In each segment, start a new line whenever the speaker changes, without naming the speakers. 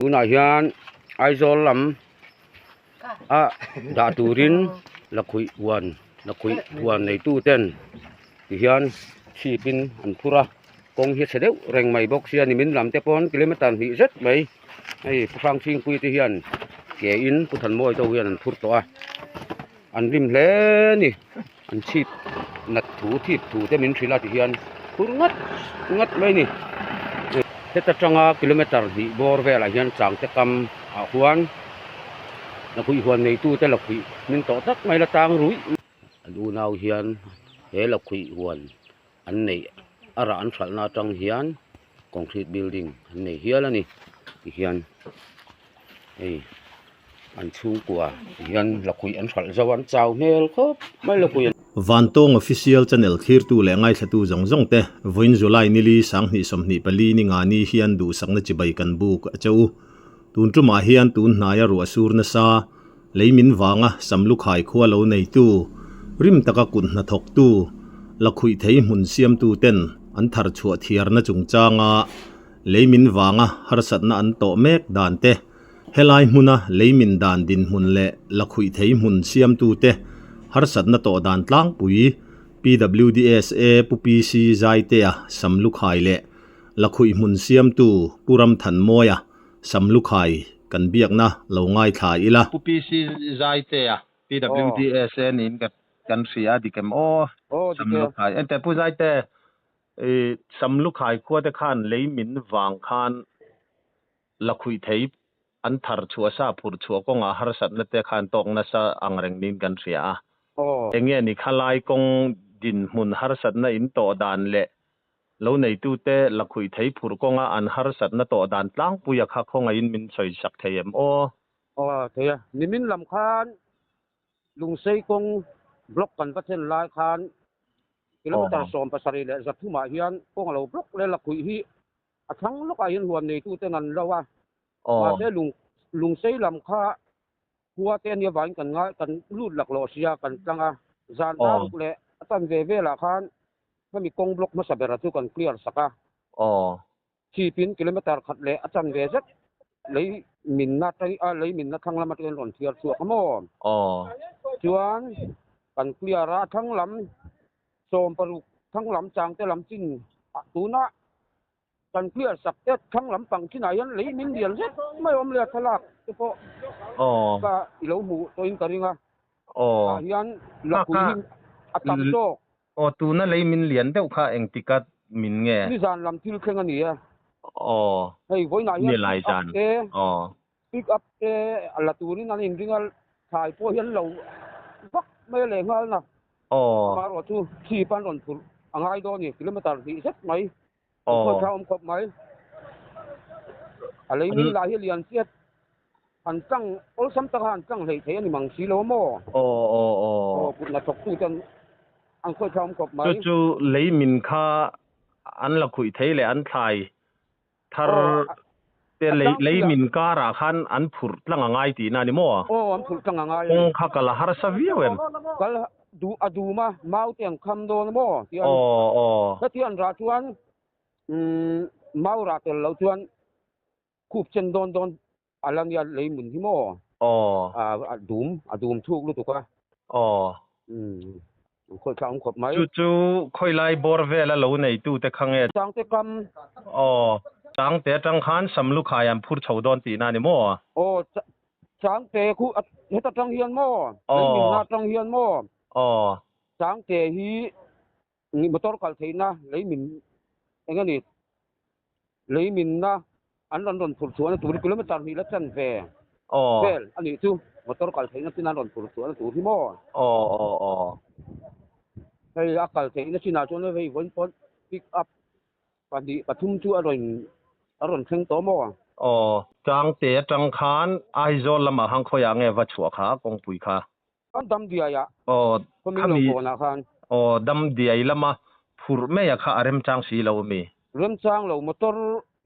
Tunah hian Aizawl lam a dah turin lakhuih huan lakhuih huan neitu ten ti hian chhip in an phur a kawng hi a chhe deuh reng mai bawk sia nimin lam te pawn kilometer hnih zet mai hei pu Hrangchhingpui te hian ke in pu Thanmawi te ho hian an phur tawh a an rim hle a ni an chhip nat thu thip thu te min hrilh a ti hian phur ngat ngat mai a ni heta tanga kilometer hnih bawr velah hian changte kam ah huan lakhuih huan neitu te lakhuih hming tawh tak mai la tang ruih an unau hian he lakhuih huan an neih a rah an hralhna atang hian concrete building an nei hial a ni tihian hei an chhungkua tihian lakhuih an hralh zo a an chau hmel khawp mai lakhuih an.
Vantawng Official Channel thlirtu leh ngaithlatu zawng zawng te, vawiin July nili 2024 ni nga ni hian duhsakna chibai kan buk a che u. Tun tumah hian tun hnaia ruah sur nasa, Lei min vanga Samlukhai khua lo neitu, rim taka kut hnathawktu, lakhuih thei hmun siamtu ten an thar chhuah thiarna chungchanga lei min vanga harsatna an tawh mek dan te, helai hmuna lei min dan dinhmun leh lakhuih thei hmun siamtu te harsatna tawh dan tlangpui PWDSA Pu PC Zaitea Samlukhai leh lakhuih hmun siamtu Pu Ramthanmawia Samlukhai kan biakna lo ngaithla ila.
Pu PC Zaitea, PWDSA niin ka kan hria a dik em aw? Samlukhai. Enteh Pu Zaite, i Samlukhai khua te khan lei min vang khan lakhuih thei an thar chhuah sa phurh chhuah kawngah harsatna te khan tawk nasa ang reng niin kan hria a. Enge ni khalai kawng dinhmun harsatna in tawh dan leh Lo neitute lakhuih thei phurh kawnga an harsatna tawh dan tlangpuia kha khawngaihin min sawi sak thei em aw?
Aw thei a, nimin lam khan Lungsei kawng block kan va thlen lai khan kilometer 73 ah hian kawng a lo block leh lakhuih hi a thlang lawkah hian huan neituten an lo a, mahse Lungsei lam kha Khua te ania vangin kan ngai kan lut laklawh sia kan tlang a, zan daruk leh a tan ve velah khan hemi kawng block hmasa bera chu kan clear sak a. Chhipin kilometer khat leh a chan ve zet lei minna tang a lei minna thlang lam atangin rawn thiar chhuak a maw? Chuan kan clear a, a thlang lam 60 thlang lam changte lam chin tuna Kan clear sak te thlang lampang chinah hian lei min lian zet mai awm leh a thlalak te pawh ka i lo hmuh tawhin ka ring a. Tah hian lakhui hi a tam zawk.
Aw tuna lei min lian deuh kha engtika min nge?
Nizan lam thil thleng a ni e. Hei vawiinah hian pick up te pick up te a la turin an inring a, thlai pawh hi an lo vak mai a lehnghal na. Amaherawhchu chu chhip an rawn phurh a ngai dawn a ni, kilometer hnih zet mai. Khawi tha awm khawp mai. A lei min lah hi lian chiat han tlang awlsam taka han tlang hleih theih a ni mang si lo a maw? Aw kut hnathawk tu ten an khawi tha awm khawp mai.
Chu chu lei min kha an la khuih thei leh an thlai thar te lei min karah khan an phurh tlang a ngai tihna a ni maw?
Aw an phurh tlang a ngai a
ni. Kawng kha kal a harsa viau em?
Kal duh a dum a, mau te an kham dawn a maw? Tian heti an rah chuan mau rah tel loh chuan khup chen dawn dawn a la nia lei mun hi maw? A dum a dum thuk lutuk a. Khawi thla awm khawp mai.
Chu chu khawi lai bawr vela lo neitu te kha nge?
Changte kam.
Aw, Changte atang khan Samlukhai an phur chho dawn tihna a ni maw?
Aw, Changte khu heta tang hian maw? Lei minna atang hian maw?
Aw.
Changte hi motor kal theihna lei min eng a ni? Lei minna an rawn rawn phur chhuahna tur hi kilometer hnih la chan ve vel a nih chu motor kal theihna chin an rawn phur chhuahna tur hi maw? Hei a kal theihna chinah chuan hei vawiin pawh pick up pahnih pathum chu a rawn a rawn thleng tawh maw?
Aw, Changte atang khan Aizawl lamah khan khawiah nge va chhuah kha kawngpui kha?
Kan dam diai a, khawming lo kawnah khan.
Aw, dam diai lama phurh mai a kha a remchang si lo ami?
Remchang lo, motor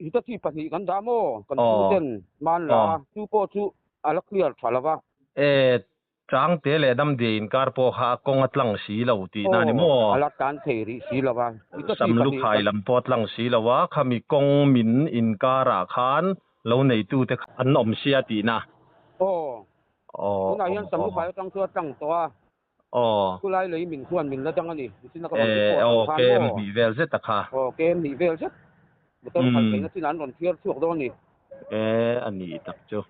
Hitachi pahnih kan dah maw? Kan pu ten hman la a, chu pawh chu a la clear tha lo va.
E, Changte leh dam diai inkar pawh kha a kawng a tlang si lo tihna a ni maw?
Aw, a la tan thei rih si lo va.
Hitachi pahnih kan. Samlukhai lam pawh a tlang si lo a, khami kawng min inkarah khan Lo neitu te kha an awm sia tihna.
Aw.
Aw.
Tunah hian Samlukhai atang chu a tlang tawh a.
Aw.
Khulai lei min khuan min la dang a ni. Nichina ka rawn
Eh,
report
aw,
ang khan
kem
maw?
hnih vel zet a kha.
Aw, kem hnih vel zet. Motor khalh theihna chin an rawn thiar chhuak dawn a ni.
Eh, a nih tak chu.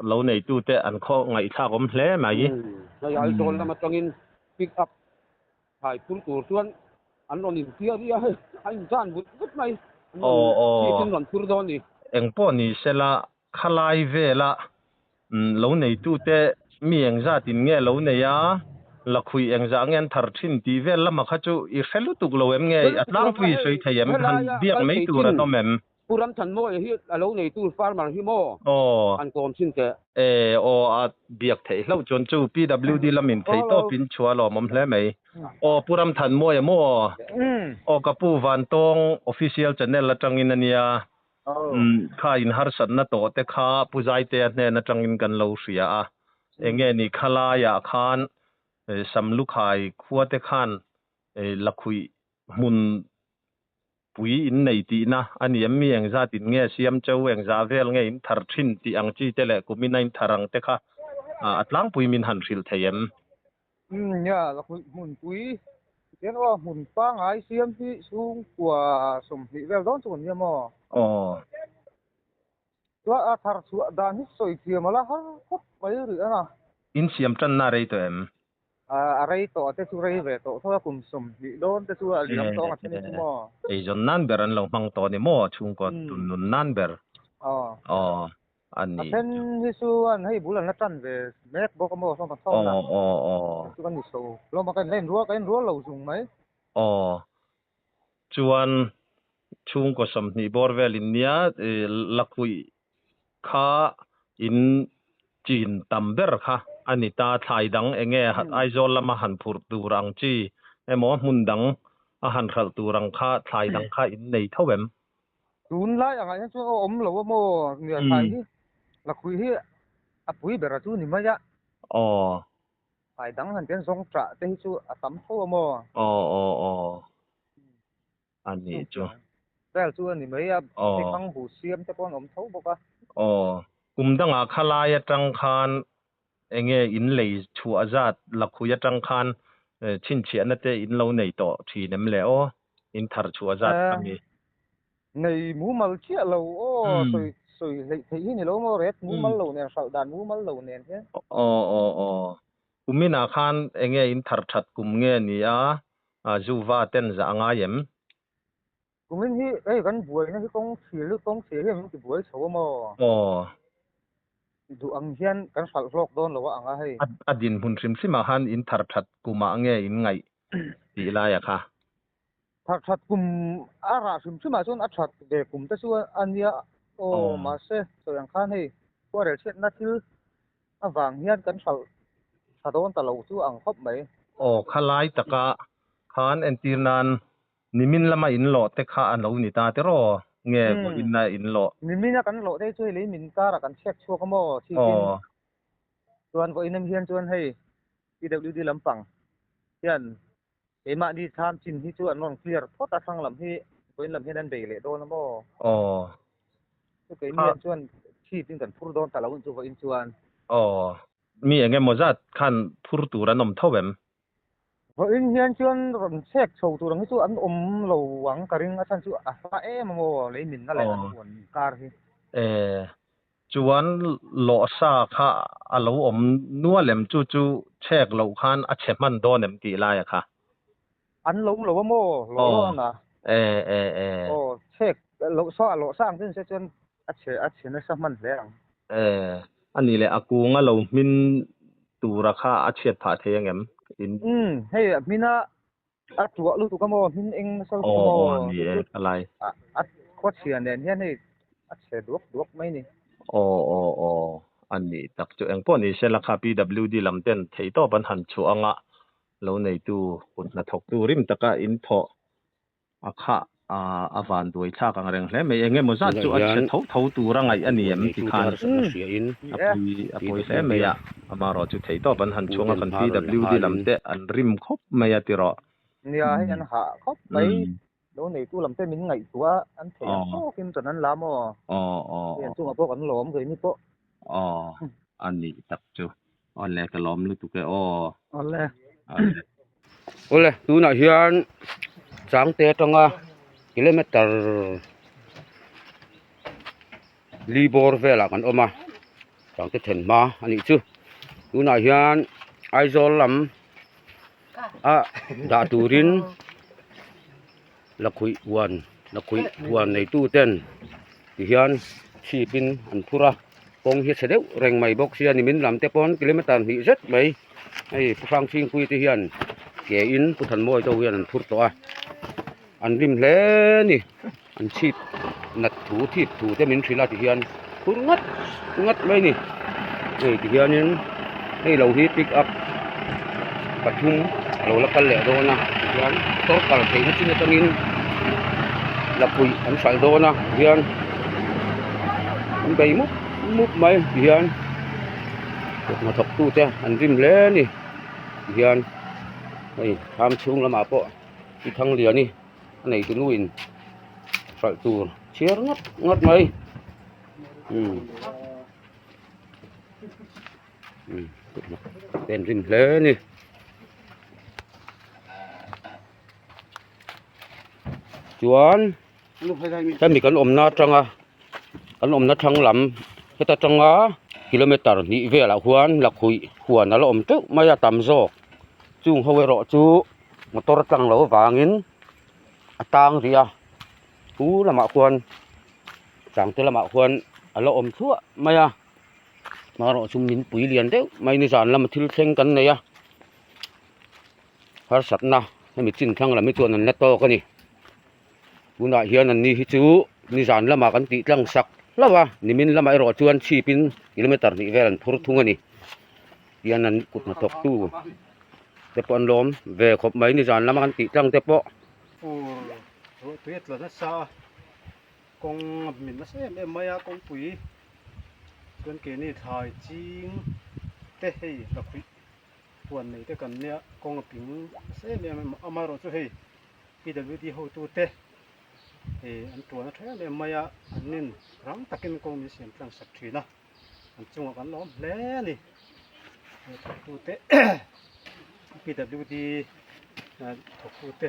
Lo neitute an khaw ngaihthlak awm hle mai.
Umm, hei Aizawl lam atangin pick up Thlai phur tur chuan an rawn infiah ri a, hei a inzan vut vut mai. An rawn chhip in rawn phur dawn a ni.
Engpawh ni sela khalai vela lo neitute mi engzat in nge lo nei a, lakhuih engzah nge an thar thin tih vel lama kha chu i hre lutuk lo em nge? A tlangpui i sawi thei em? Han biak mai tur an awm em?
Pu Ramthanmawia hi a lo neitu farmer hi maw?
Aw.
An kawm thin teh.
E, aw a biak theih hlauh chuan chu PWD lamin theih tawpin chhuah lawmawm hle mai. Aw Pu Ramthanmawia maw? Aw ka pu Vantawng official channel atangin a nia. Kha in harsatna tawh te kha Pu Zaitea hnen atangin kan lo hria a. Enge ni khalaiah khan Samlukhai khua te khan lakhuih hmun pui in nei tihna a ni em? Mi engzat in nge siam cheu, engzah vel nge in thar thin tih ang chi te leh kum in a in thar ang te kha a tlangpui min han hrilh thei em?
Umm nia, lakhuih hmun pui tihian aw hmun pangngai siam hi chhungkua 20 vel dawn chu kan nia maw?
Aw.
Chuan a thar chhuah dan hi sawi thiam a la har khawp mai rih a na.
In siam tanna rei tawh em?
A rei tawh te chu rei ve tawh tho a, kum 20 dawn te chu a liam tawng a then chu maw?
Eizawn nan ber an lo hmang tawh a ni maw? Chhungkaw tunnun nan ber.
Aw.
Aw, a ni.
A then hi chuan hei bul an la tan ve mek bawk a maw sawn kan chhawn a.
Aw, aw, aw.
Chu kan ni chho hlawm a, ka in rual ka in rual lo zung mai.
Aw, chuan chhungkaw 20 bawr vel in nia lakhuih kha in chin tam ber kha a ni ta, thlai dang eng nge Aizawl lama han phurh tur ang chi emaw hmun dang a han hralh tur ang kha thlai dang kha in nei tho em?
Tun lai angah hian chuan aw awm lo a maw nia thlai hi lakhuih hi a pui ber a chu ni mai a.
Aw.
Thlai dang han tian zawng ṭah te hi chu a tam tho a maw?
Aw aw aw. A nih chu.
Vel chu a ni mai a, hei khang hu siam te pawh an awm tho bawk a.
Aw, kum dangah khalai atang khan enge in lei chhuah zat lakhui atang khan chhinchhiahna te in lo nei tawh thin em le aw, in thar chhuah zat kha mi.
Nei mumal chiah lo aw, sawi sawi hleih theih hi ni lo maw, ret mumal lo nen, hralh dan mumal lo nen hian.
Aw aw aw, kuminah khan enge in thar that kum nge ni a, Zuva ten zah a ngai em?
Kumin hi hei kan buaina hi kawng thil hi kawng thil hian min ti buai chho a maw?
Aw.
Duh ang hian kan hralh hlawk dawn lo a ang a hei.
A dinhmun hrim hrimah khan in thar that kumah nge in ngaih tih laia kha?
Thar that kum a rah hrim hrimah chuan a that ve kum te chu a nia aw mahse sawi ang khan hei khuarel chhiatna thil avang hian kan hralh tha dawn ta lo chu ang khawp mai.
Aw khalai taka khan entir nan nimin lama in lawh te kha a lo ni ta tiraw nge vawiin a in lawh?
Nimin a kan lawh te chu hei lei min karah kan chhiak chhuak a maw chhikin chuan vawiin em hian chuan hei PWD lampang hian keimahni thlam chin hi chu an rawn clear phawt a thlang lam hi vawiin lam hian an bei leh dawn a maw?
Aw.
Chu keini hian chuan chhip in kan phur dawn ta lo chu vawiin chuan.
Aw. Mi eng emaw zat khan phur tur an awm tho em?
Vawiin hian chuan rawn chhek chho tur ang hi chu an awm lo ang ka ring a chhan chu a hla em a maw lei minna leh an huan kar hi.
E, chuan lawhsa kha a lo awm nual em chu chu chhek loh khan a chhe hman dawn em tih laia kha?
An lo lo a maw lawh lawh ang a?
E e e.
Aw chhek lawhsa lawhsa ang chu ni se chuan a chhe a chhe nasa hman hle ang.
E, a nih leh a kunga lo hmin tura kha a chhiat phah thei ang em? In.
Umm, hei a hmina a tuah lutuk a maw, hmin eng nasa lutuk a maw?
Aw, aw, ni e, ka lai.
A khua chhia nen hian hei a chhe duak duak mai ni.
Aw, aw, aw, a nih tak chu engpawh ni se la kha PWD lam ten theihtawp an han chhuah anga lo neitu kut hnathawktu rim taka in thawh A kha a van duai thlak ang reng hle mai. Eng emaw zat chu a chhe tho tho tur a ngaih a ni em ti khan a pui a pawi hle mai a. Amaherawh chu thei tawp an han chhung a, kan PWD lam te an rim khawp mai a ti rawh.
Nia hei an hah khawp mai. Lo neitu lam te min ngaihtuah a, an theih ang tawkin chuan an la maw? Hei an chungah pawh kan lawm keini pawh.
Aw, a nih tak chu. Awle ka lawm lutuk e aw.
Awle.
Awle, tunah hian Changte atanga kilometer li bawr velah kan awm a, Changte then hma a nih chu. Tunah hian Aizawl lam a dah turin lakhuih huan lakhuih huan neitu ten tihian chhip in an phur a kawng hi a chhe deuh reng mai bawk sia nimin lam te pawn kilometer hnih zet mai hei pu hrangchhingpui te hian ke in pu thanmawi te ho hian an phur tawh a an rim hle a ni an chhip nat thu thip thu te min hrilh a tihian phur ngat ngat mai a ni hei tihianin hei lo hi pick up pathum a lo la kal leh dawn a tihian motor kal theihna chin atangin lakhuih an hralh dawn a tihian an bei mup mup mai tihian hnathawk tute an rim hle a ni tihian hei thlam chhung lamah pawh i thang lian i a nei tu nu in hralh tur chhiar ngawt ngawt mai umm umm pen rim hle a ni chuan hemi kan awmna atanga kan awmna thlang lam heta tanga kilometer hnih velah huan lakhuih huan a la awm teuh mai a tam zawk chung ho erawh chu. Motor tlang lo vangin a tang rih a chu lamah khuan changte lamah khuan a la awm thluah mai a amaherawh chu min pui lian deuh mai nizan lama thil thleng kan nei a harsatna hemi chin thlang lam hi chuan an la tawk a ni tunah hian an ni hi chu nizan lamah kan tih tlang sak hlauh a nimin lamah erawh chuan chhip in kilometer hnih vel an phur thung a ni tihian an kut hnathawk tu. Te pawh an lawm ve khawp mai nizan lama kan tih tlang te pawh.
Fur ruah tui a tla nasa a, kawng a min nasa em em mai a kawngpui chuan keini thlai ching te hei lakhuih huan nei te kan nia kawng a ping nasa em em a amaherawhchu hei PWD hotute eh an tuan a tha em em mai a an nin rang takin kawng min siam tlang sak thin a. An chungah kan lawm hle a ni. Thawktute PWD thawktute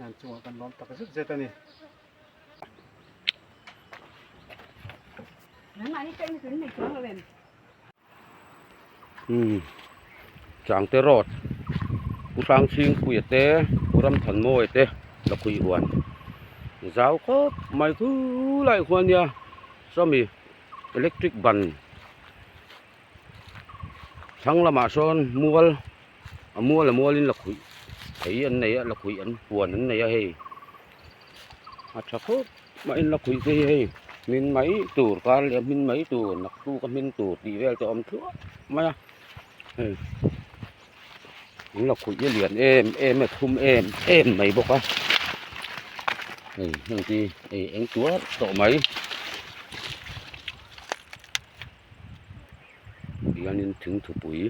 an chungah kan lawm tak zet zet a ni.
Umm Changte road Pu Hrangchhingpuia te Pu Ramthanmawia te Lakhuih huan zau khawp mai khulai khuan nia sawmi electric ban thlang lamah sawn mual a mual a mualin lakhuih thei an nei a lakhuih an huan an nei a hei a tha khawp mai in lakhuih te hi hei hmin mai tur kar leh hmin mai tur naktuk a hmin tur tih vel te a awm thluah mai a hei an lakhuih hi a lian em em a thlum em em mai bawk a hei heng te hi eng tuar tawh mai hianin thingthupui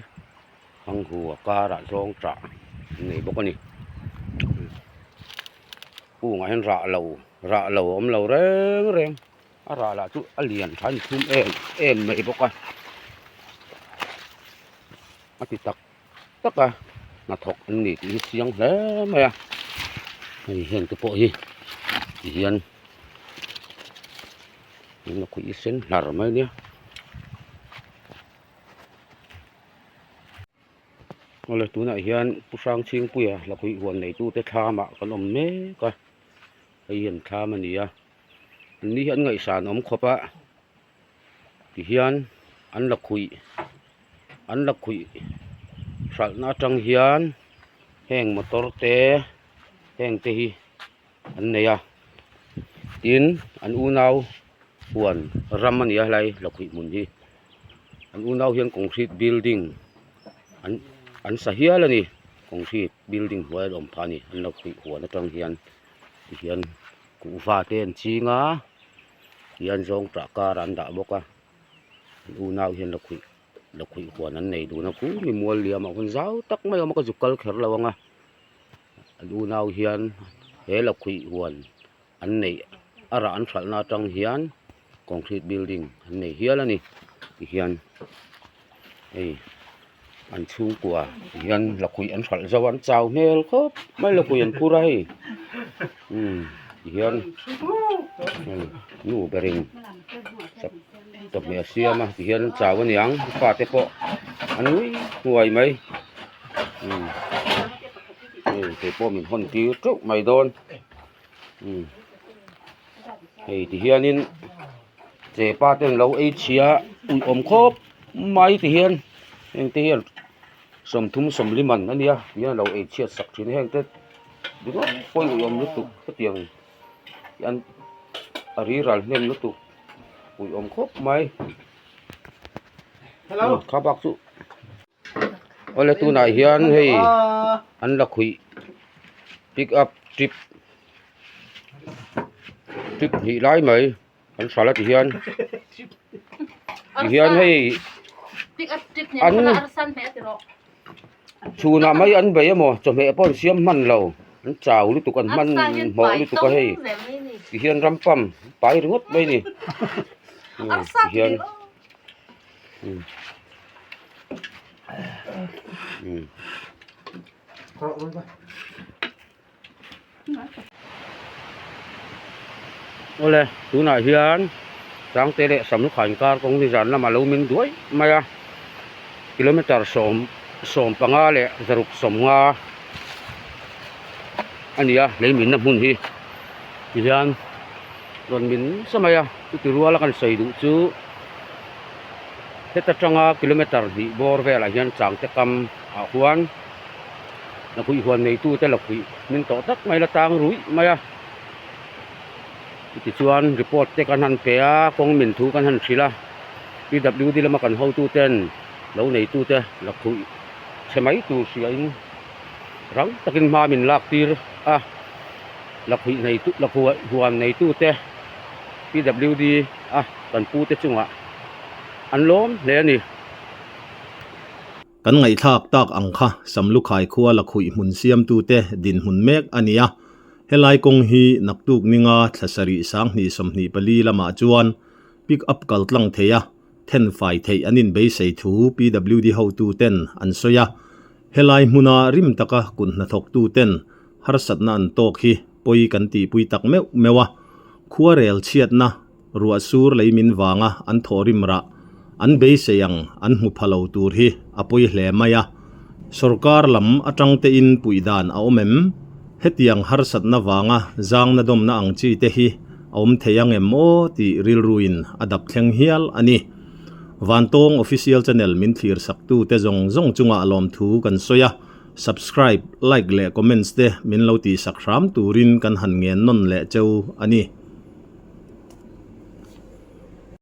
hmanghu a karah zawng tah an nei bawk a ni. Kungah hian rah lo rah lo a awm lo reng reng a rah lah chu a lian tha in thum em em mai bawk a a ti tak tak a hnathawk an ni tih hi chiang hle mai a hei heng te pawh hi ti hian lakhuih hi sen hlar mai ania. Awle tunah hian Pu Hrangchhingpuia lakhuih huan neitute thlamah kan awm mek a hei hi an thlam a ni a an ni hi an ngaihsan awm khawp a tihian an lakhuih an lakhuih hralhna atang hian heng motor te heng te hi an nei a tin an unau huan ram a ni a helai lakhuih hmun hi. An unau hian concrete building an an sa hial a ni concrete building hnuai a awm phah a ni an lo khuih huan atang hian tihian kuhva te an ching a tihian zawng tah kar an dah bawk a an unau hian lakhuih lakhuih huan an nei dun a khu mi mual liam ah khuan zau tak mai a awm a ka zuk kal kher lo ang a an unau hian. He lakhuih huan an neih a rah an hralhna atang hian concrete building an nei hial a ni tihian hei an chhungkua tihian lakhuih an hralh zo a an chau hmel khawp mai lakhuih an phur a hei umm tihian hei nu berin chawhmeh a siam a tihian an chau aniang fate pawh an nui hnuai mai umm hei kei pawh min hawn tir teuh mai dawn umm hei ti hianin chepa ten lo ei chhia ui awm khawp mai ti hian heng te hian sawmthum sawmli man a nia ti hian a lo ei chhiat sak thin a heng te ringawt pawhin ui awm lutuk hetiang hian a riral hnem lutuk ui awm khawp mai kha bak chu. Awle tunah hian hei an la khuih pick up trip trip hnih lai mai an hral a ti hian ti hian hei an chhunah mai an bei emaw chawhmeh pawh an siam hman lo an chau lutuk an hman hmawh lutuk a hei ti hian ram pam pai ringawt mai a ni ti hian. Awle tunah hian Sangte leh Samlukhai inkar kawng nizan lamah lo min duai mai a kilometer sawm sawm panga leh zaruk sawmnga a ni a lei minna hmun hi tihian rawn min nasa mai a chuti ruala kan sawi duh chu heta tanga kilometer hnih bawr velah hian changte kam ah huan lakhuih huan neitu te lakhuih hmin tawh tak mai la tang ruih mai a tichuan report te kan han pe a kawng min thu kan han hrilh a P W D lama kan hotu ten lo neitu te lakhuih chhe mai tur hria in rang takin hma min lak tir a lakhuih neitu lakhuih huan neitu te P W D a kan pu te chungah an lawm hle a ni.
Kan ngaihthlak tak ang kha Samlukhai khua lakhuih hmun siamtute dinhmun mek a ni a, helai kawng hi naktuk ninga thla sarih sanghnih 24 lamah chuan pick up kal tlang thei a, thenfai theih an inbeisei thu PWD hotuten an sawi a, helai hmuna rim taka kut hnathawktuten harsatna an tawk hi pawi kan tihpui tak meuh meuh a, khuarel chhiatna ruah sur lei min vanga an thawh rim rah an beisei ang an hmu pha lo tur hi a pawi hle mai a, sorkar lam atang tein puih dan a awm em? Hetiang harsatna vanga zangna dawmna ang chi te hi a awm thei ang em aw tih rilruin a dap thleng hial a ni. Vantawng Official Channel min thlir saktu te zawng zawng chungah lawmthu kan sawi a, subscribe, like leh comments te min lo tihsak hram turin kan han ngen nawn leh cheu a ni.